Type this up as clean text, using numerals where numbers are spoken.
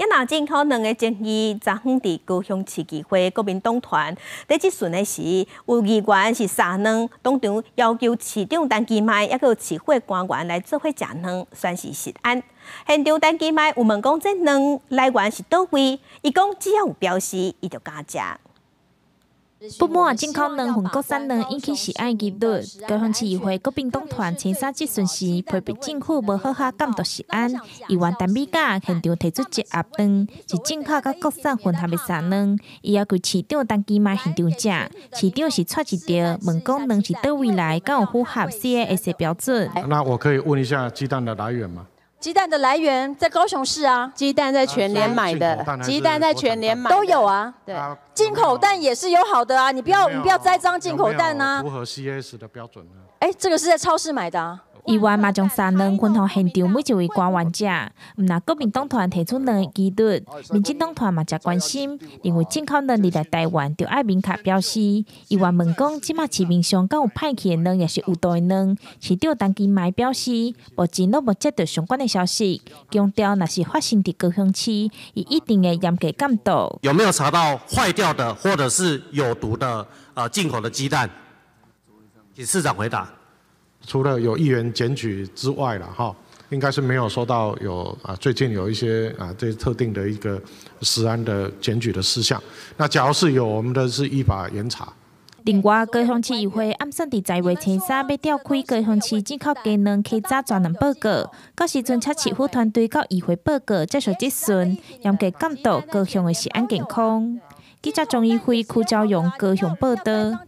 也若進口卵的爭議，昨昏佇高雄市議會國民黨團佇質詢的時，有議員是撒卵，當場要求市長陳其邁，抑閣市府官員來做伙食卵，宣示食安。現場陳其邁有問講，這卵來源是佗位？伊講只要有標示，伊就敢食。不滿進口卵混國產卵引起食安疑慮，高雄市議會國民黨團青三質詢時，批評政府無好好監督食安。議員陳美嘉現場提出一盒卵，是進口佮國產混合的沙卵，伊要求市長陳其邁現場食，市長是掣一著，問講卵是佗位來，敢有符合 CAS 標準？那我可以問一下雞蛋的來源嗎？雞蛋的來源在高雄市啊，雞蛋在全聯買的，雞蛋在全聯買都有啊。對，進口蛋也是有好的啊，你不要栽贓進口蛋啊。符合 CAS 的標準呢？哎，這個是在超市買的啊。議員嘛將沙卵分予現場每一位官員食，毋但國民黨團提出卵的疑慮，民進黨團嘛誠關心，認為進口卵入來台灣著愛明確標示。議員問講，這馬市面上敢有歹去的卵，抑是有毒的卵？市長陳其邁表示，目前攏無接到相關的消息，強調若是發生佇高雄市，伊一定會嚴格監督。有沒有查到壞掉的或者是有毒的進口的雞蛋？請市長回答。除了有議員檢舉之外了哈，應該是沒有收到有啊最近有一些啊這特定的一個食安的檢舉的事項。那假如是有，我們的是依法嚴查。另外，高雄市議會暗算佇十月初三欲召開高雄市進口雞卵稽查專案報告，到時陣請市府團隊到議會報告接受質詢，嚴格監督高雄的食安健康。記者鍾一輝、柯昭榮高雄報道。